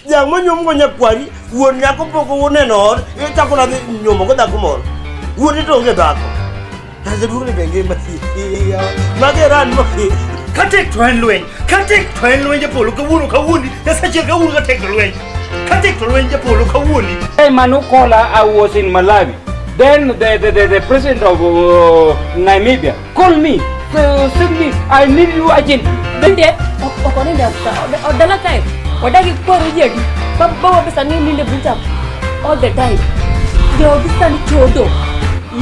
Jang' monyuom go nyakwari, wuon nyako pok oneno ot, ichako nadhi nyuomo go dhako moro. Wuode to onge dhako. Jaduong' ni be ngima. Mage ran mo. Katek to en lweny, katek to en lweny japolo kawuono kawuondi, Nyasaye kawuono katek to lweny. Katek to lweny japolo kawuondi. Hey, Manukola, I was in Malawi. Then the president of Namibia called me, send me, I need you urgently. Bende ok oninde odala kae odagi kwaro ji adi bawa pesa ni ninde buta all the time jogi sani chodo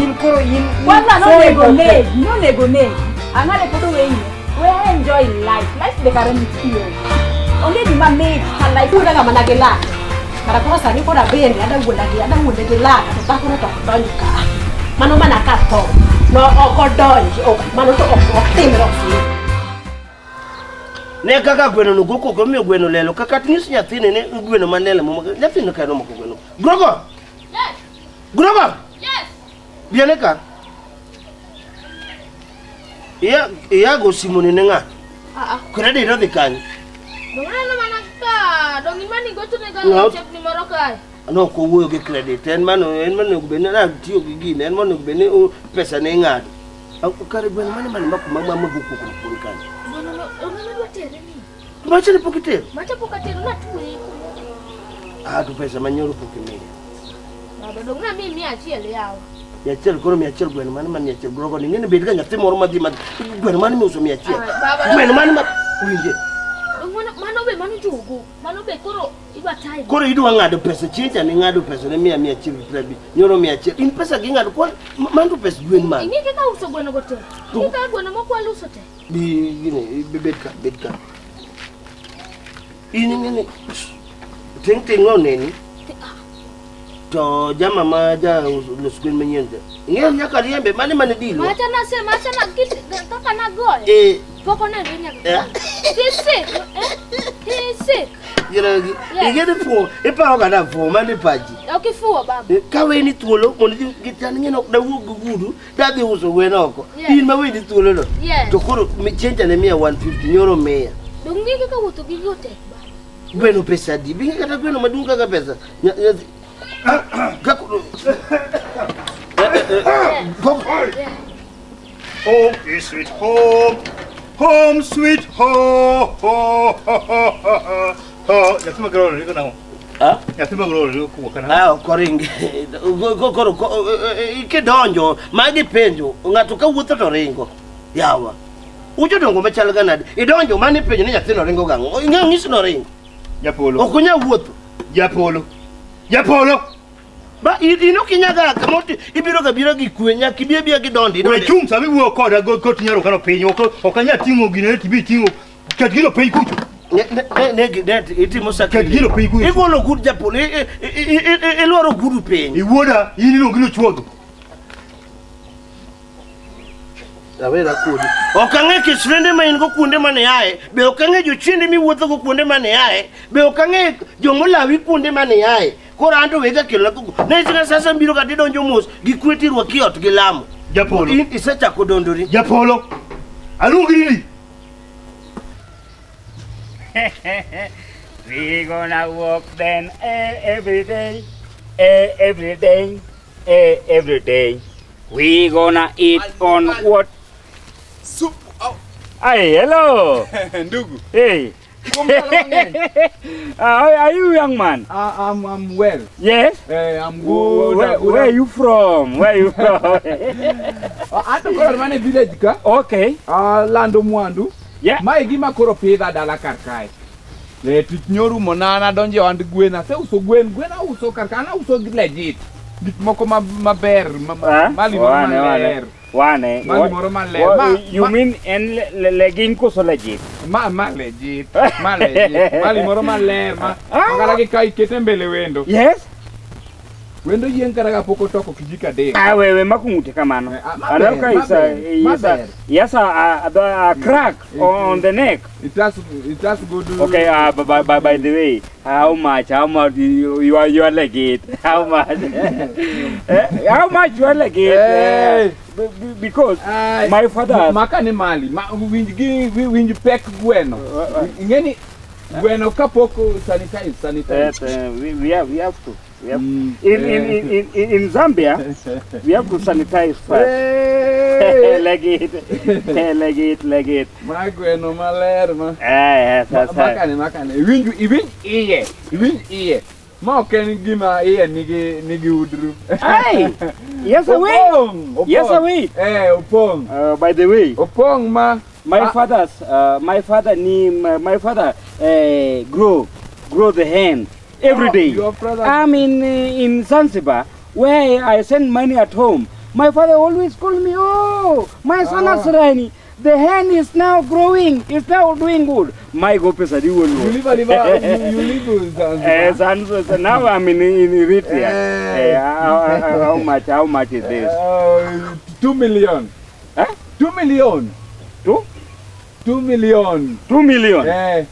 In koro in Kwanza so nonego important. negi, nonego negi. Ang'ane pod oweyi. We enjoy life. Life be kare nitie. Onge gima mit ka life. Wuonda ga mana gi lak kara koro sani koro abende ada wuonda gi ada wuonde gi lak to dhakono to ok donj ka mano mana ka tho no ok odonji ok mano to ok ok timre ok timre. Ne kaka gweno no go koko omiyo gweno lelo kaka nyis nyathini ni gweno man lelo momako nyathini ka nomako gweno. Grogo. Yes. Grogo. Yes. Biane ka. Iya iya go simoni ne ng'ato. Ah ah. Credit odhi kanye? Dong neno mana ka dong imani gocho ne No. galo osiepni moro kae. No ok owuoyo gi credit en mano en mano onego bed ni tiyo gi gini en mano onego bed ni pesa ne ing'ado. Kare gweno mane mane mako ma ma go koko kuon kanyo. Gweno no onge madwa tere ni. Macha ne pok itero. Macha pok atero natweye kumoro. Ah to pesa manyoro pok imiyo. Baba dong namiyi 100 yawa. 100 koro 100 gweno mane ma 100 grogo ni ng'eni bed ga nyathi moro madhi ma gweno mane miuso 100. Ah, baba, Gweno mane ma winje. Dong mano mano be mano juogo. Mano be koro idwa time. Koro idwa ng'ado pesa chieng' cha ning'ado pesa ne mia mia achiel gi 50 nyoro 100 in pesa gi ng'ado kwa mano to pes gwen mane. Ing'e kaka uso gweno go te. Ing'e kaka gweno mokwal uso te. Bi gini bi bed ka bed ka. In ing'e ni ting' ting' oneni to jama ma ja los gwen manyien cha. Ing'eyo nyaka riembe mane mane dilwa. Macha nase macha na kit kaka nagoye. Eh Pok onenre nyaka. Eh. He's sick. Eh? He's sick. Gino Yeah. ing'e ni fuo iparo ga na fuo mane pachi. Ok ifuwo baba. Ka weni thuolo mondo idhi gitan ng'e ok dawuog gi gudu dadhi uso gwen oko. Yes. In ma weni thuolo no. Yes. To koro chieng' cha ne miya 150 nyoro miya. Dong ng'e kaka wuotho gi go tek baba. Gweno pesa adi? Binge kata gweno maduong' kaka pesa. Nyathi. Kaka Go. Home is sweet home. Home sweet home. Ho, ho, ho, ho, ho. Nyathi magoro ringo nang'o? Ah? Nyathi magoro ringo kuwa kana. Ah, ok oring. Koro kidonjo, magi penjo, ng'ato ka wuotho to ringo. Yawa. Ucho dongo machal ga nade? Idonjo mane penjo ni nyathino ringo gang'o? Ing'eyo ng'is no ringo. Japolo. Ok onyal wuotho. Japolo. Japolo. Ba in ok inyaga kamoro ibiro ga bira gi kwe nyaka ibi abiya gi dondi. We chung' sama iwuoyo koda go kot nyaro kano piny. Ok ok anyal ting'o gino tibi ting'o. Ket gino piny kucho. Ne ne ne ne itimo Ket sacrifice. gino piny kucho. Igolo gud japolo, ilwaro gudu piny. Iwuoda in iluongo gino chuodho. Awera kodi. Ok ang'e kisrende ma in go kuonde mane aye, be ok ang'e jochiende miwuotho go kuonde mane aye, be ok ang'e jomolawi kuonde mane aye. Koro an to wega kelona koko. Ne sika sasa mbiro kata idonjo mos gi kwe tirwaki ot gi lamo. Japolo. In isechako dondori. Japolo. Aluongi nini? We gonna walk then every day, every day, every day. We gonna eat on what? Soup. Oh, Hey, hello. ndugu. Hey. Kuom ndalo mang'eny. How are you, young man? I'm well. Yes. I'm good. Where, I'm good. where are you from? Where are you from? Ato koro mana e village ka. Okay. Lando mwandu. Yeah. Mae gima koro pidha dala kar kae. Tich nyorumo na nadonjo e ohand gwen. Aseuso gwen. Gwen auso kar ka. An auso legit. Gik moko maber. Mali moro Wane, wane. maler. Wane. Mali moro maler. You mean en legging koso legit? Ma legit. Ma legit. Mali moro maler. Ma kata gi ka ikete mbele wendo. Yes. Wendo yieng' kata ka pok otoko kijiko adek. Ah, wewe makung'ute kamano. Maber, Aneno ka is a, maber, is a, maber. he has a crack on the neck. It has good. Okay, by the way, how much? How much you are legit? How much? How much you are legit? Hey. Because my father. Maka ni mali, ma, winj gi winj pek gweno. Ing'eni Gweno kapok sanitize, sanitize. Yes, we have to. We have in, in Zambia, we have to sanitize first. Hey! Like it, like it, like it. Ma gweno maler ma. Ah, yes, yes, yes. Makane makane. Iwinj iwinj iye. Iwinj iye. Ma ok en gima iye nigi nigi udru. Hey! Yes, I will. Opong', opong'. Yes, I will. Eh, opong'. By the way, Opong' ma my Ah. father's, my father name, my father grow the hen every Oh, day. your brother- I'm in Zanzibar where I send money at home. My father always call me, oh, my son Ah. Asrani, the hen is now growing, is now doing good. My go pesa di You wonu. live you live in Zanzibar. Zanzibar. Now I'm in Eritrea. Eh. How much is this? 2 million. Huh? 2 million. Two? 2 million. 2 million. Eh,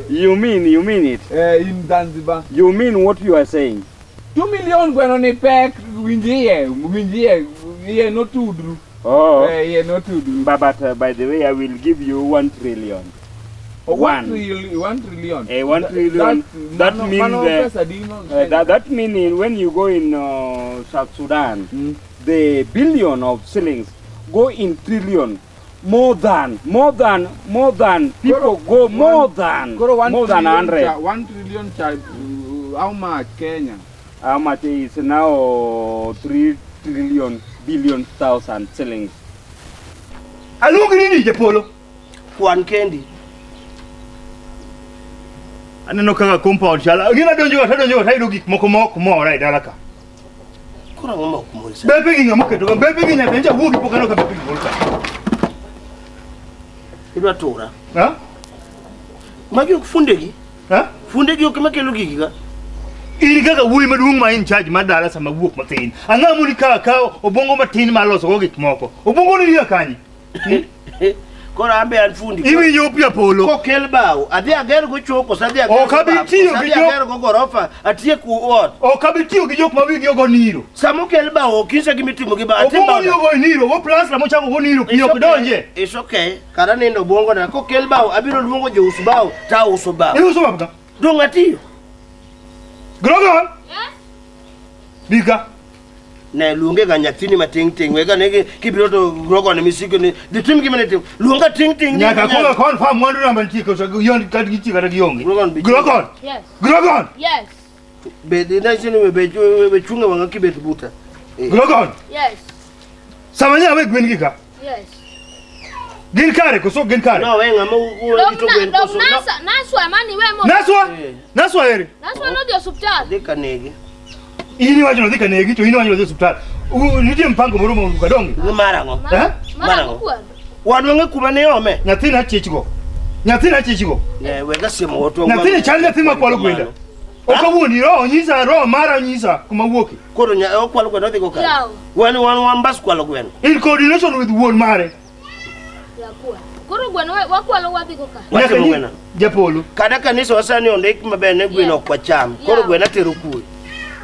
You mean it. in Zanzibar. You mean what you are saying? 2 million gweno ni pek winj iye iye notudru. Oh. Eh, iye notudru. But by the way, I will give you 1 trillion. Oh, One. 1 trillion. 1 trillion. That mano, means mano the- pesa di no- That means when you go in South Sudan, the billion of shillings go in trillion. More than people Koro, go more than Koro 1 more than trillion 100. Cha, 1 trillion cha, how much Kenya? How much is now 3 trillion billion thousand shillings? Aluongi ni ni Japolo. Kwan kendi. Aneno kaka compound chal. Gima donjo go tadonjo go tayudo gik moko ma ok mora e dala ka. Koro ang'o ma ok mori sa? Bepe gi ng'ama oketo ka. Bepe gi nyaka nja wuogi pok aneno ka bepe gi gol ka. Idwa tura. Ha? Magi ok fundegi. Ha? Fundegi ok ema kelo gigi ka. In kaka wuoyi maduong' ma in charge mar dala sama wuok matin. Ang'o moni ka ka obwongo matin mar loso go gik moko. Obwongo ni ni kanye? Koro an be an fundi. Iwinjo Japolo. Kokel bao, adhi ager go choo koso adhi ager Ok go abi baf, tiyo koso gi adhi jo- ager go gorofa, atiek ot. Ok abi tiyo gi jok ma wigi ogo niro. Sama okel bao, ok nyisa gima itimo gi bao. Atim Obwongo bao ni ogo niro, go plasta mochako go niro, pi It's ok okay. donje. It's okay. Kara nindo obwongo na kokel bao, abiro luongo jous bao, tauso bao. Iuso bab ka. Dong' atiyo. Grogon. Yes? Bika. Ne luonge ga nyathini mating' ting', wega ne kibiro to grogo ne misiko ni dhi tim gima ne tim. Luonga ting' ting' ni Nyaka koro confirm mwandu namba nitie koso yon kata gitie kata gionge. Grogon bi. Grogon. Yes. Grogon. Yes. Be ne ni be chunga wanga kibet buta. Grogon. Yes. Sama nya we gwen gi ka. Yes. Gin kare koso gin kare. No we ng'ama rito gwen Dong koso. nasa naswa mani we mo. Naswa. Eh. Naswa ere. Naswa nodhi osuptal. Dhi kanege. In iwacho nodhi kanegi to in iwacho nodhi osiptal. Nitie mpango moro ma kadonge. Gi mar ang'o? Eh? Mara Mara kwar. Wadwang'e kuma ne ome. Nyathina chichgo. Nyathina chichgo. Ne wega siemo wotwa. Nyathini chal nyathi ma kwalo gwenda. Ok awuondi, roho nyisa, roho mara nyisa kuma wuoke. Koro nya okwalo gweno odhi go kanye? Yaw. Wan mbas kwalo gweno. In coordination with wuon mare. Ya kwar. Koro gweno wakwalo wadhi go ka. Nyaka Watimo nyi- gweno. Japolo. Kata kanisa wasani ondik maber ne gweno ok wacham. Koro Yeah. gweno atero kure.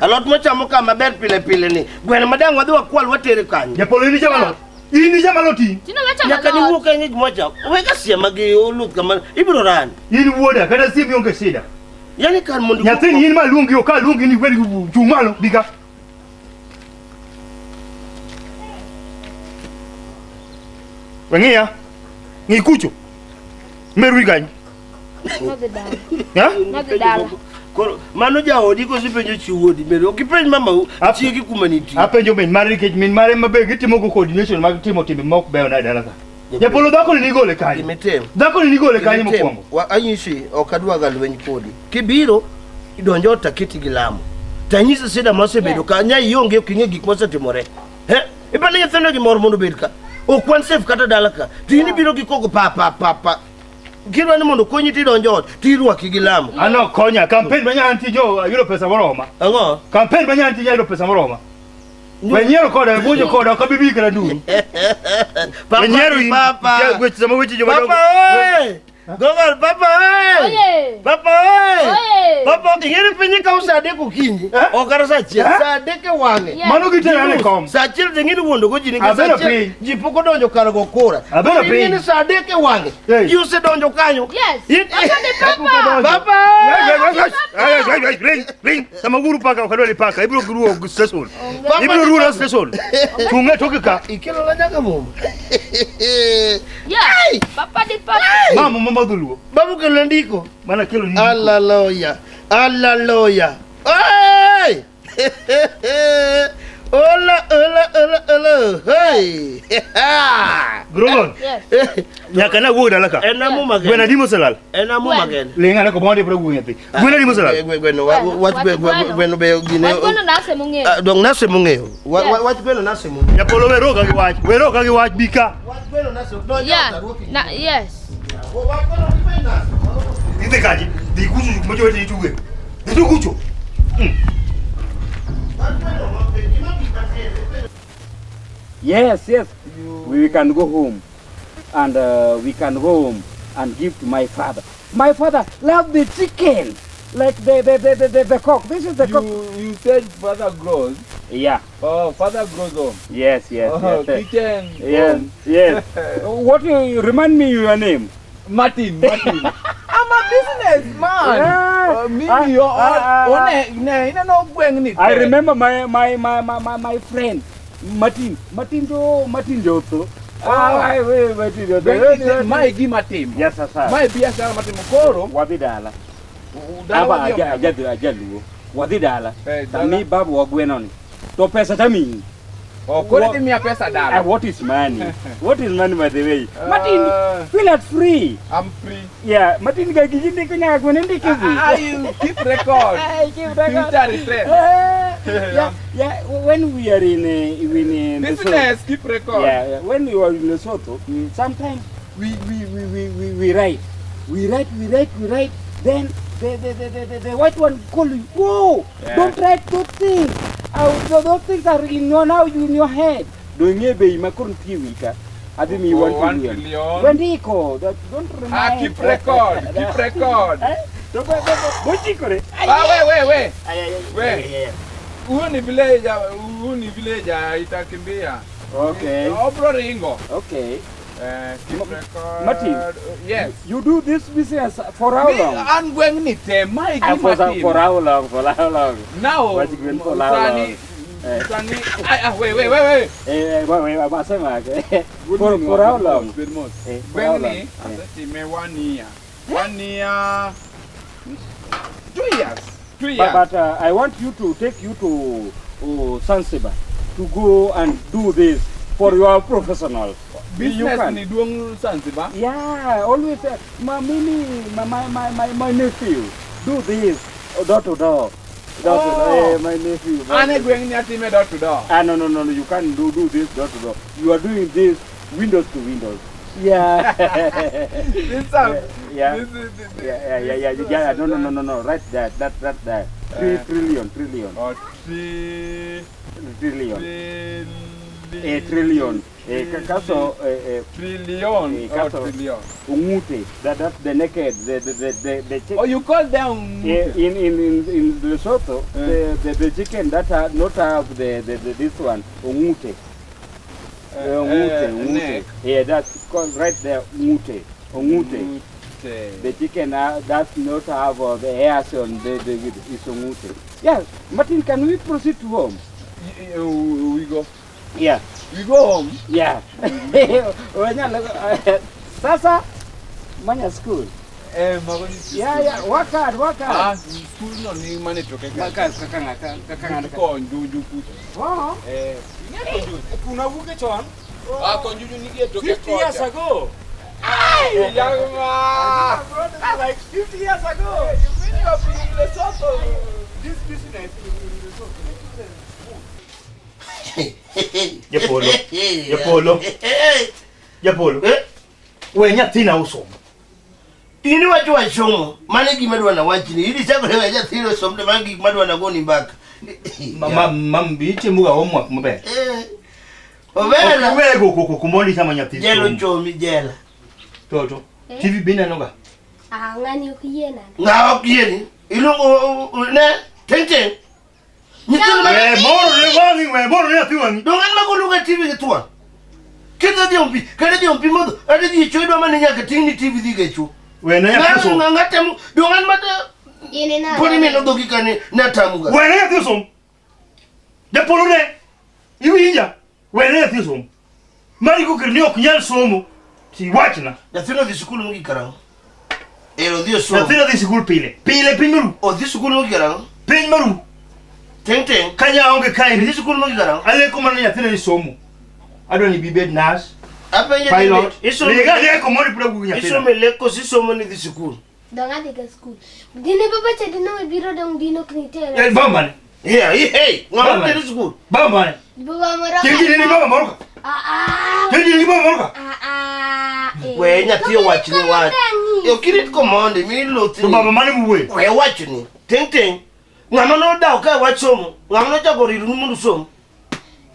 Alot mwachamo ka maber pile pile ni. Gweno madang' wadhi wakwal watere kanye. Japolo in ichamo alot. In ichamo alot in. Tino wachamo Nyaka alot. niwuo ka ing'e gima wachamo. Wega siema gi oluth kamano. Ibiro rani. In wuoda kata simu onge shida. Yani kar mondo Nyathini in ma luongi ok aluongi ni bed gi chung' malo bika. Weng'iya. Ng'i kucho. Merwi kanyo. Nodhi dala. Ha? Nodhi dala. Koro mano jaodi kosepenjo chi wuodi bende ok ipenj mamau chiegi kuma nitie. Apenjo min mare nikech min mare maber gitimo go coordination mag timo timbe ma ok beyo na e dala ka. Japolo dhako ni nigole kanye. Gimitim. Dhako ni nigole kanye Gimitim. mokwongo. Anyisi ok adwa ga lweny kodi. Kibiro idonjo ot taketi gi lamo. Tanyisi sida mosebedo ka nya ionge ok ing'e gik mosetimore. He? Ipani nyithindo gi mor mondo obed ka. Ok wan safe kata dala ka. To in ibiro gi koko pa pa pa pa. Kidwa ni mondo konyi tidonjo ot tirwaki gi lamo. An ok konya. Campaign ma nyanti jo ayudo pesa moroma. Ang'o? Campaign ma nyanti ayudo pesa moroma. Wenyiero koda, wuonjo koda, ok abi bi kata nduru. Papa Wenyiero in. papa. Weche sama weche joma Papa dongo. oye! Gogol papa oye! Oye! Papa oye! Oye! Papa ing'eni piny ikawo sa adek okinyi. Ok kata sa achiel. Sa adek e wang'e. Yes. Mano gitera ne kom. Sa achiel to ing'eni wuondo go ji nikech sa Abedo achiel piny. ji pok odonjo kar go kura. Abedo Ing'eni piny. sa adek e wang'e. Hey. Ji osedonjo kanyo. Yes. It- Papa di papa. Papa! Ring, ring. Sama guru paka ok adwa ni paka. Ibiro ruo station. Papa Ibiro ni ruo papa. station. Chung'e toke ka. Ikelo na nyaka muma. Yes. Papa di papa. Ma muma dholuo. Babu kelo ndiko. Mana kelo ni. Hallelujah. Hallelujah. Hey! Hola, hola, hola, hola. Hey! Grogon. Yes. Nyaka na wuog dala ka. En amo Gweno magene. adi moselal. En amo Gweno. magene. Ling ane komondi ibiro wuog nyathi. Gweno adi moselal. Gweno, wach Wach gweno be gine. Wach gweno nase mong'eyo. Ah, Dong nase mong'eyo. Yes. Wach gweno nase mong'eyo. Japolo we roka gi wach. We roka gi wach bika. Wach gweno nase. Donjo Yeah. Na, yes. Wach gweno nase. Idhi kaji. Dhi kucho kuma jowete ituge. Dhi tu kucho. Yes, yes. We can go home. And we can go home and give to my father. My father love the chicken. Like the cock. This is the cock. You said father grows. Yeah. Oh, father grows home. Yes, yes, Oh, yes. kitchen. Yes, home. yes. What you remind me your name? Martin, Martin. I'm a businessman. Yeah. Mimi, yo, one, ne, ina no gweng ni. I remember my friend Martin. Martin do Martin Joto. Ah, wait, Martin Joto. Gweng ni te, mae gima timo. Yes, sir. sir. Mae biashara matimo koro. Wadhi dala. Dala Aba wadhi aja aja ajaluo. Wadhi dala. Eh, dala. Tami babu wa gweno ni. To pesa tamiyi. Oh, koro idhi miya pesa Ah, dala. what is money? What is money by the way? Martin, Uh, feel at free. I'm free. Yeah, Martin ga gigi ndiko nyaka gwene ndiko zi. Ah, you keep record. I keep record. Future reference. Eh, yeah, when we are in Lesotho, Business, keep record. yeah, when we were in Lesotho, sometimes we write, we write, we write, we write. Then the white one call you, whoa, Yeah. don't write those things. Those things are in your now in your head. Donge bei makoro nitie wika. Adhi miyi Oh, 1 one trillion. trillion. Wendiko, that don't remind. Ah, keep record, keep record. Eh? Bochikore. Ah, we, we, we. Ay, ay, ay. We. Yeah. Huyu ni villager, huyu ni villager itakimbia. Okay. Obro ringo. Okay. Keep record. Martin. Yes. You do this business for how Mi long? an gweng ni te, mae Ah, gima for, timo. for how long? For how long? Now, Wach gwen for how sani, long? Eh. sani, ay, ah, we, we, we, we. Eh, wait, wait, asema. For how long? Good morning. Eh, for how Gweng long? ni, Eh. asetime 1 year. 1 year, 2 years. 2 years. But I want you to take you to Zanzibar to go and do this for your professional. You Business can. ni duong Zanzibar. Yeah, always. My, mimi, my nephew do this door to door. Door to door. Oh. Eh, my nephew. An e gweng ni atime door to door. Ah, no, no, no, no, you can't do this door to door. You are doing this windows to windows. Yeah. This sounds, Yeah. This is, this, Yeah. No, no, no, no, no. Right there, that, there. Trillion. Oh, Trillion. A trillion. Kaso, trillion. Kaso. Oh, trillion. Ungute. That's the naked, the chicken. Oh, you call them. In Lesotho, the chicken that are not have the this one, ungute. Ungute. Yeah, that's called right there, ungute. Ungute. The chicken does not have the hairs on the is ungute. Yes, Martin, can we proceed to home? We go. Yeah. We go home. Yeah. Sasa, manya school. Yeah, yeah, work hard, work hard. Ah, school no ni mane toke. Work hard, kaka. Konjuju kucho. Wow. Kuna wuke chon. Ah, konjuju nige toke 50 years ago. Ay, yagma. Like 50 years ago. You mean you are from Lesotho? This business in Lesotho. Japolo. Japolo. Japolo. We nyathina osomo. In iwacho wach somo, mano e gima adwa nawachni. In ichako ne nyathini osom to mano gik madwa nagoni mbaka. Ma itimoga homework maber. Omera. Ok iwe go koko kumondi sama nyathi Jela somo. ochomi jela. To. Eh? TV be inenoga? Ah, ng'ani ok yiena. Ng'a ok yieni? Iluongo ne ting ting. Nyithindo ma We moro ne wang'i, we moro ne nyathi wang'i. Donge en mago luonga TV gi thuon. Kidhi dhi ompi, kata dhi ompi modho, kata dhi e cho idwa mana ni nyaka ting'ni TV dhi ga e cho. We ne nyathi osom. Ng'a ng'a temo, donge en mata Gini nade? pod imino dhogi ka ni natamuga. We ne nyathi osom. Japolo ne. Iwinja? We ne nyathi osom. Mari kokir ni ok nyal somo. Ti wachna. Nyathino dhi sikul mogik karang'o? Ero odhi osomo. Nyathino dhi sikul pile. Pile piny maru. Odhi sikul mogik karang'o? Piny maru. Ting ting. Kanya onge kaendi. Idhi sikul mogik karang'o? Aleko mana ni nyathina ni somo. Adwa ni bibed nurse, Apenje pilot. Isomo Liga leko mondo ipura gugi nyathina. isomo e lek koso isomo ni dhi sikul? Dong adhi ga skul. Dine baba cha dino biro dong dino ok nitera. Eh, baba mane? Yeah, hey, ng'ama Baba. teri sikul? Baba mane? Baba moro. Chenji ni baba moro ka. Ah ah. Chenji ni baba moro ka. Ah ah. eh. We nyathi owachni wach. Dang'i. Ok irit komondi mi ilothni. To baba mane muwuoye? We wachni. Ting ting. Ng'ama nodawo ka wach somo, ng'ama nochako rironi mondo usom.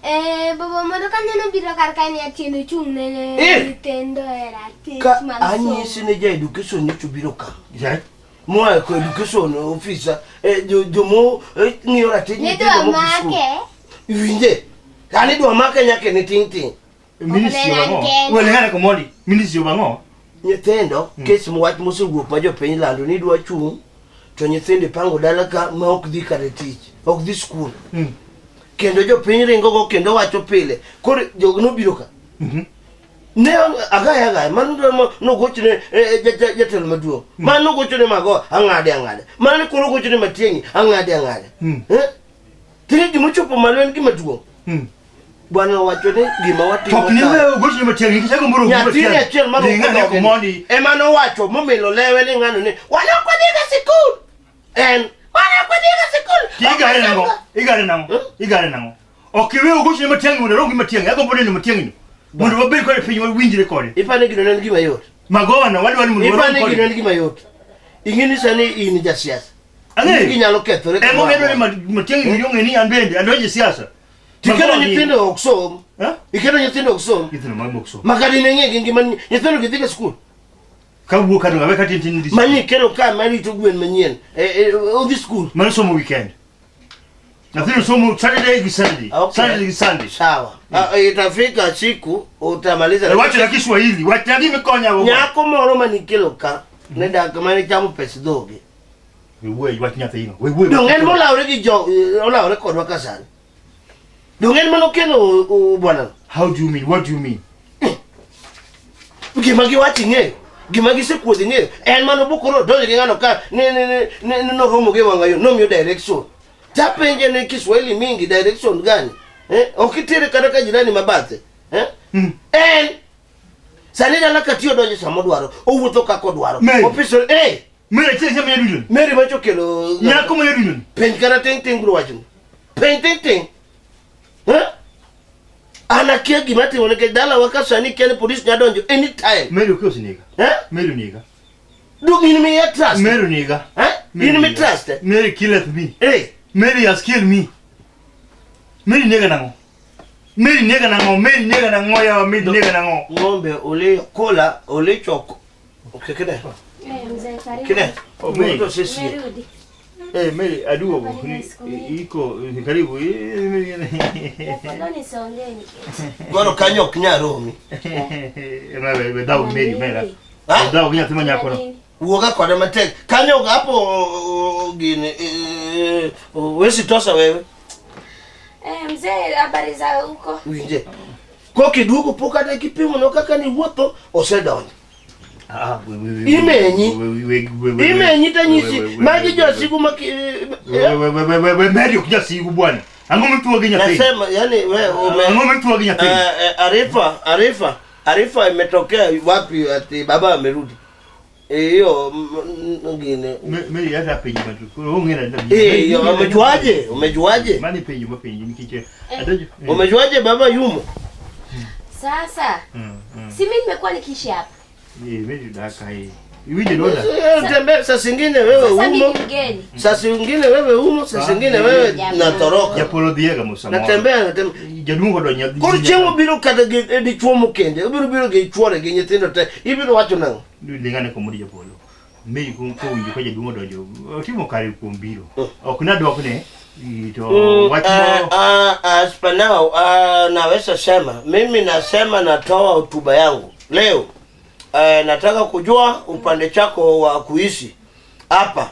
Eh, baba moro kanyo nobiro kar kae ni Atieno chung' ne Eh. nyithindo e ratich Ka mag somo. anyisi ni ja education nyocha obiro ka. Ja. Moa ko education officer, eh, jo jomo eh, ng'iyo ratich Ne nyithindo dwa mok dhi skul. make. Iwinje? An idwa make nyaka ne ting ting. Ministry Ok ne obang'o. en kende. We lingana komondi. Ministry obang'o. Nyithindo, kes wach mosewuok ma jopiny lando ni idwa chung' to nyithindo ipango dala ka ma ok dhi kata tich, ok dhi skul. Kendo jopiny ringogo kendo wacho pile. Koro jogo nobiro ka. Ne agaya agaya, mano dwa nogochne eh, jatelo maduong'. Mano nogochone mago ang'ade ang'ade. Mano koro ogochone Matiang'i ang'ade ang'ade. Eh? Tini gima ochopo malo en gima duong'. Bwana owacho ni gima watimo To ok ni ka- we ogochne Matiang'i nikech agombo romo gi nyathini Matiang'i. achiel mane Lingana okudhoge ni, komondi. ema nowacho momilo lewe ni ng'ano ni wan ok wadhiga sikul en wan ok wadhiga sikul Igare nang'o? Igare nang'o? Igare nang'o? Ok iwe ogochne Matiang'i mondo arom gi Matiang'i. Agombo neno Matiang'i no. Mondo wabed kode piny wawinjre kode. Ipani gino ne en gima yot. Magowa no wadwa ni mondo warom Ipani gino en kode. gima yot. Ing'e ni sani in jasiasa. Ang'eyo. Ginyalo kethore Ema kamoro omiyo adwa amora. ni Matiang'i ong'e ni an bende adonjo e siasa. Tiketo Magowa ni- nyithindo ok som. Eh? Iketo nyithindo ok som. Nyithindo mag ok som. Makata in ing'e gi ngima ni nyithindo gidhi ga skul. Kawuok ka donga we ka tin tin dhi. Mani ikelo ka marito gwen manyien. Eh, eh, odhi skul. Mano somo weekend. Nyathino somo Saturday gi Sunday. Okay. Saturday gi Sunday. Sawa. Ah, itafika siku utamaliza. Eh, Wacho na Kiswahili, wach na gima ikonya go. Nyako moro manikelo ka ne dak mane chamo pes dhoge. We wuoyi wach nyathino. We wuoyi. Donge en molawore gi jo eh, olawore kodwa ka sani. Donge en manokelo bwanano. How do you mean? What do you mean? Gima giwacho ing'eyo. Gima gisekuodho ing'eyo. En mano bukoro donjo gi ng'ano ka ne ne ne ne ne noromo gi wang'a yo nomiyo direction. Tapenje ne Kiswahili mingi direction gani? Eh, ok itere kata ka jirani mabathe. Eh? En sani dala katiyo donjo sama odwaro, owuotho kaka odwaro. Mary. Opisore, eh, Mary achiel achiel manya duto. Mary macho kelo Nyako manya duto. Penj kata ting ting biro wacho. Penj ting ting. Eh? An akia gima timo nikech dalawa ka sani kia ni polis nya donjo anytime. Mary ok osenega. Eh? Mary onega. Dog in miya trust. Mary onega. Eh? Mary In mi onega. trust. eh? Mary killeth me. Eh. Mary has killed me. Mary nega nang'o? Mary nega nang'o? Mary nega nang'o yawa? Mary nega nang'o? Ng'ombe ulikula ulichoko. Okay, kine. Eh, mzee karibu. Kine. Oh, Mary. Mtoto sisi. Nimerudi. Eh, Mary aduogo. Habari za siku mingi. Iko karibu. Mbona nisiongee niketi? Koro kanyo ok nyal romi. Ema we dhaw Mary mera. Ha? Dhaw gi nyathi ma nyako no. Wuoga kode matek. Kanyo hapo gini eh, wesi tosa wewe. Eh, mzee habari za huko? Winje. Kokiduogo pok kata kipimo no kaka ni wuotho osedonjo. Ah, we we we. Imenyi. We we we. Imenyi tanyisi magi jowasigu ma ki- We we we we we Mary ok jasigu bwana. Ang'o mituo gi nyathi? Nasema yani we ume Ang'o mituo gi nyathi? Eh, eh, Arifa, Arifa, Arifa imetokea wapi ati baba amerudi? Eh, Hiyo ngine. Mary hata penjo matu. Koro ong'e na. Eh, hiyo umejuaje? Umejuaje? Mani penjo ma penjo nikech adonjo. Umejuaje baba yumo? Sasa Mm. si mimi nimekuwa nikiishi hapa. Eh, Mary dak kae. Iwinjo dwonda? Tembea saa zingine wewe Sasa mimi umo, ni mgeni. saa zingine wewe umo, saa zingine wewe natoroka. Japolo dhiega mos samoro. Natembea natembea. Jaduong' odonjo. Koro chieng' obiro kata gi e dichuo mokende, obiro biro gi chuore gi nyithindo te, ibiro wacho nang'o? Lingane komodi Japolo. Mi kowinjo ka jaduong' odonjo, otimo kare kuom biro. Ok nadwokne to wach moro. As per now, naweza sema mimi nasema natoa hotuba yangu leo. Nataka kujua upande chako wa kuishi hapa.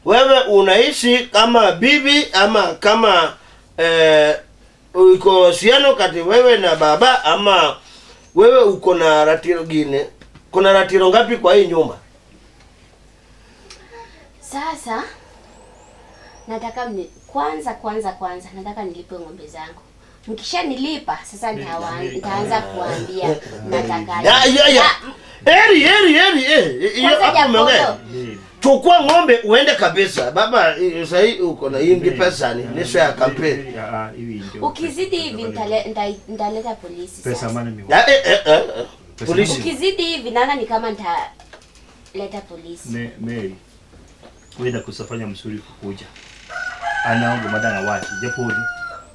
Wewe unaishi kama bibi ama kama uko uhusiano kati wewe na baba ama wewe uko na ratiro gine? Kuna ratiro ngapi kwa hii nyumba? Sasa nataka kwanza nataka nilipe ng'ombe zangu. Mkishanilipa sasa nitaanza kuambia nataka. Ya. Eri eri. Hapo umeongea. Chukua ng'ombe uende kabisa. Baba sasa hii uko na ingi pesa ni sio ya kampeni. Ukizidi hivi nitaleta polisi. Pesa maana mimi. Polisi. Ukizidi hivi naona ni kama nitaleta polisi. Mary. Wenda kusafanya msuri kukuja. Anaongo madanga wachi Japolo.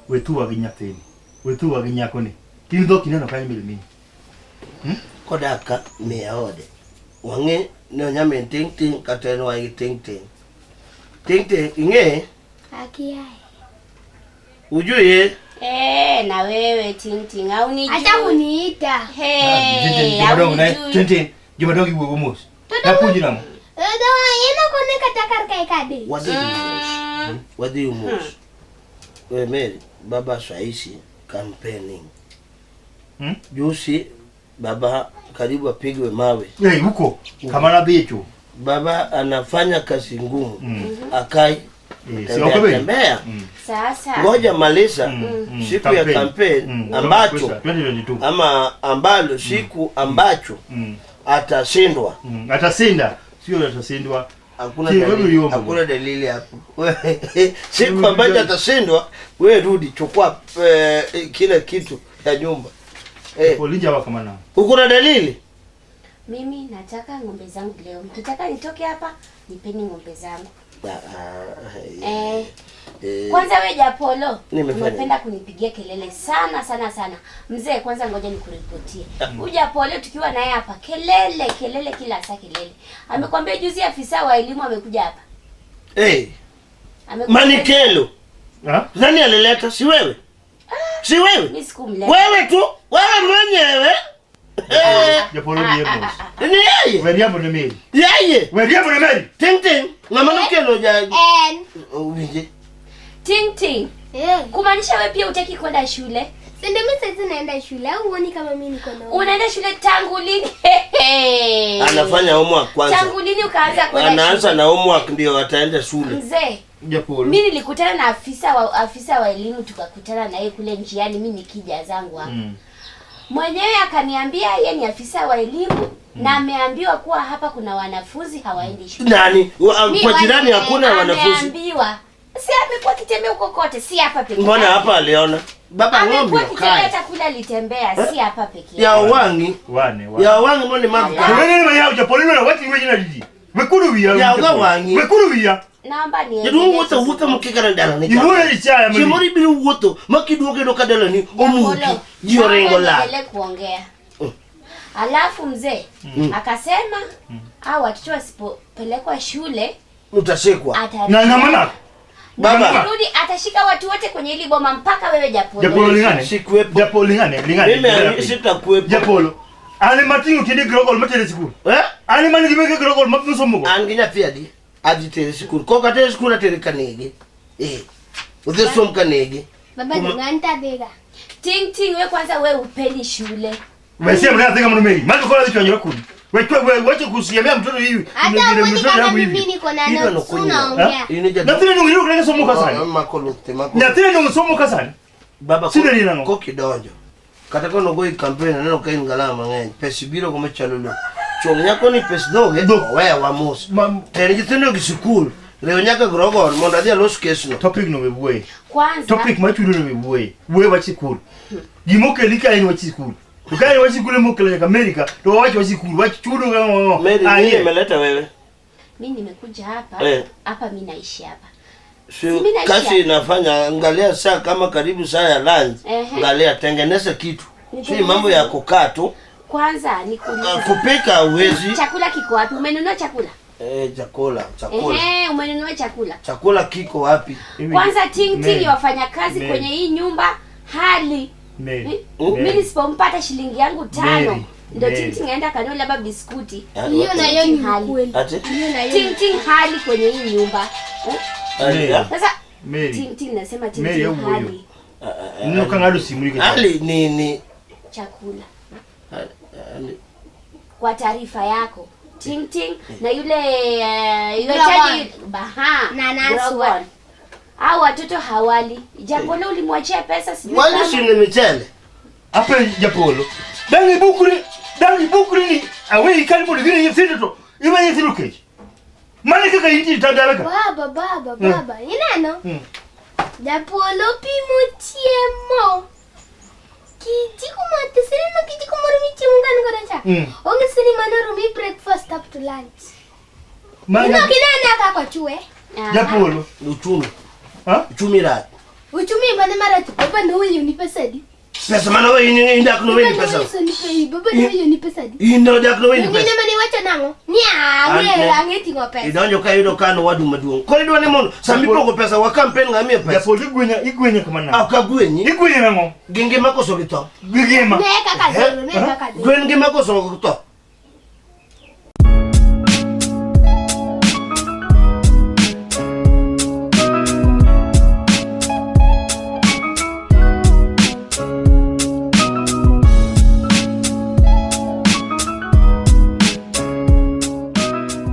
Wetuwa gi nyathini. Wetuwa gi nyakoni. Tin dhok ineno kanyo milimini. Kodaka miya ode. Wang'e ne onyamin ting ting kata en wagi ting ting. Ting ting ing'e? Akiaye. Ujui? Na wewe ting ting au nijui. Hata kuniita. Hey, au nijui. Ting ting, jomadongo iwuogo mos. Napuonji nang'o? Ino kone kata kar kae kade. Wadhi mos. We Mary, baba saisi campaigning. Juzi baba karibu apigwe mawe. Hey, huko kama nadhicho. Baba anafanya kazi ngumu. Akai tembea. Sasa ngoja maliza siku ya campaign ambacho ama ambalo siku ambacho atashindwa. Atashinda, sio atashindwa. Hakuna dalili hapo. Siku ambacho atashindwa, wewe rudi chukua kila kitu ya nyumba. Ulinja wako maana. Uko na dalili? Mimi nataka ng'ombe zangu leo. Mkitaka nitoke hapa, nipeni ng'ombe zangu. Kwanza wewe Japolo, umependa kunipigia kelele sana sana sana. Mzee kwanza ngoja nikuripotie. Huyu Japolo tukiwa naye hapa kelele kelele kila saa kelele. Amekwambia juzi afisa wa elimu amekuja hapa. Manikelo. Nani alileta? Si wewe? Si wewe? Mimi sikumleta. Wewe tu, wewe mwenyewe. Japolo ndiye boss. Ni yeye. Wewe ni mimi. Yeye. Wewe ni mimi. Ting ting. Na Manikelo ja. Uwinje. Ting ting. Kumaanisha wewe pia hutaki kwenda shule? Si ndio mimi sasa naenda shule au uone kama mimi niko na. Unaenda shule tangu lini? Anafanya homework kwanza. Tangu lini ukaanza kwenda shule? Anaanza na homework ndio ataenda shule. Mzee. Japolo. Mimi nilikutana na afisa wa elimu tukakutana na yeye kule njiani mimi nikija zangu hapa. Mwenyewe akaniambia yeye ni afisa wa elimu na ameambiwa kuwa hapa kuna wanafunzi hawaendi shule. Nani? Kwa jirani hakuna wanafunzi. Ameambiwa. Si amekuwa akitembea huko kote, si hapa pekee. Mbona hapa aliona? Baba ng'ombe kae. Hata kule alitembea, si hapa pekee. Ya wangi. Wane. Ya wangi mbona mama. Wewe ni yao Japolo na watu wewe na jiji. Wekuru wiya. Ya wangi. Wekuru wiya. Naomba ni. Jaduong' wuotho wuotho mokikore dalani. Iwuoyo gi chaya mali. Chieng' moro ibiro wuotho ma kiduogo iyudo ka dalani omuki. Ji oringo lal. Niendelee kuongea. Alafu mzee akasema hao watoto wasipopelekwa shule utashikwa. Na na maana baba rudi atashika watu wote kwenye hili boma mpaka wewe Japolo. Japolo lingane. Sikuwepo. Japolo lingane, lingane. Mimi sitakuwepo. Japolo. Ani matingo kidi grogol matere sikul. Eh? Ani mani gibeke grogol mapnusomo. An gi nyathi adi? Adhi tere sikul. Kok atere sikul atere kanege. Udhi som kanege. Baba nganta bega. Ting ting wewe kwanza wewe upendi shule. Wewe sema unataka kama numeri. Maana kwa nini chonyo kuni? Wewe wacha kusiemea mtoto hivi. Hata mwoni kama mimi niko na notes unaongea. Nathini ndio ndio somo kasani. Makolo te mako. Nathini ndio somo kasani. Baba ko ko kidonjo. Kata kono go campaign aneno ka in galama mang'eny. Pes biro kuma chalo lo. Chong nyako ni pes dhoge oweya wamos. Ter nyithindo gi sikul. Rew nyaka grogon mondo adhi alos kes no. Topic no we wuoye. Kwanza topic machudo no we wuoye. Wuoye wach sikul. Gima okeli ka en wach sikul. To kae wasikule mokelo nyaka Amerika to wawacho wasikul wach chudo ga ngo. Mary, Ah, nini yeah. imeleta wewe? Mimi nimekuja hapa. Eh. Hapa mimi naishi hapa. Si, mimi naishi kazi hapa. inafanya angalia saa kama karibu saa ya lunch. Ehe. Angalia tengeneza kitu. Si Nitengeneze. mambo ya kukaa tu. Kwanza nikuulize. Kupika huwezi. Chakula kiko wapi? Umenunua chakula? Eh, chakula, chakula. Ehe, umenunua chakula. Chakula kiko wapi? Kwanza ting ting Mary. wafanyakazi Mary. kwenye hii nyumba hali. Mary. Mimi nisipompata shilingi yangu 5 Mary. ndio Mary. ting ting aenda kanunue labda biskuti. Hiyo na hiyo ni Hali. ukweli. Ati? Hiyo na hiyo. Ting ting hali kwenye hii nyumba. Eh? Ali, ah? Sasa Mary. ting ting nasema ting Mary, ting hebu huyo. hali Nino kangado simu liko. Ali ni ni chakula. Ali. Kwa taarifa yako ting ting na yule yule Grogon. chaji baha Na Naswa. Grogon. Hao watoto hawali. Japolo ulimwachia pesa sijui Wali kama- si ni michele. Ape japolo. Dangi bukuri, dangi bukuri ni awe ikali mo gine nyithindo to. Iwe nyithindo kech. Mane kaka inji tadalaka. Baba, baba, baba. Ineno? Mm. Japolo pimo chiemo. Kijiko matis, ineno kijiko moro michiemo gan godo cha? Mm. Onge sini mano romi breakfast up to lunch. Mane Ino kinene kaka ochwe. Aha. japolo. Uchumi. Ha? Uchumi rach. Uchumi mane marach baba noweyo ni pesa adi? Pesa mane weyi ni indak no weni Baba pesa. noweyo ni baba noweyo ni pesa adi? In no dak no weni Ingine pesa. mane iwacho nang'o? Ni ang'e An- ang'e ting'o pesa. Idonjo ka yudo kano wadu maduong'. Koro idwa ni mondo sama ipogo pesa wa campaign ng'a miye pesa. Japolo igwenya igwenya kama nang'o? Ok agwenyi. Igwenya nang'o? Gi ngima koso gi tho? Gi ngima. Ne kaka dhero, ne kaka dhero. Gwen ngima koso gi tho?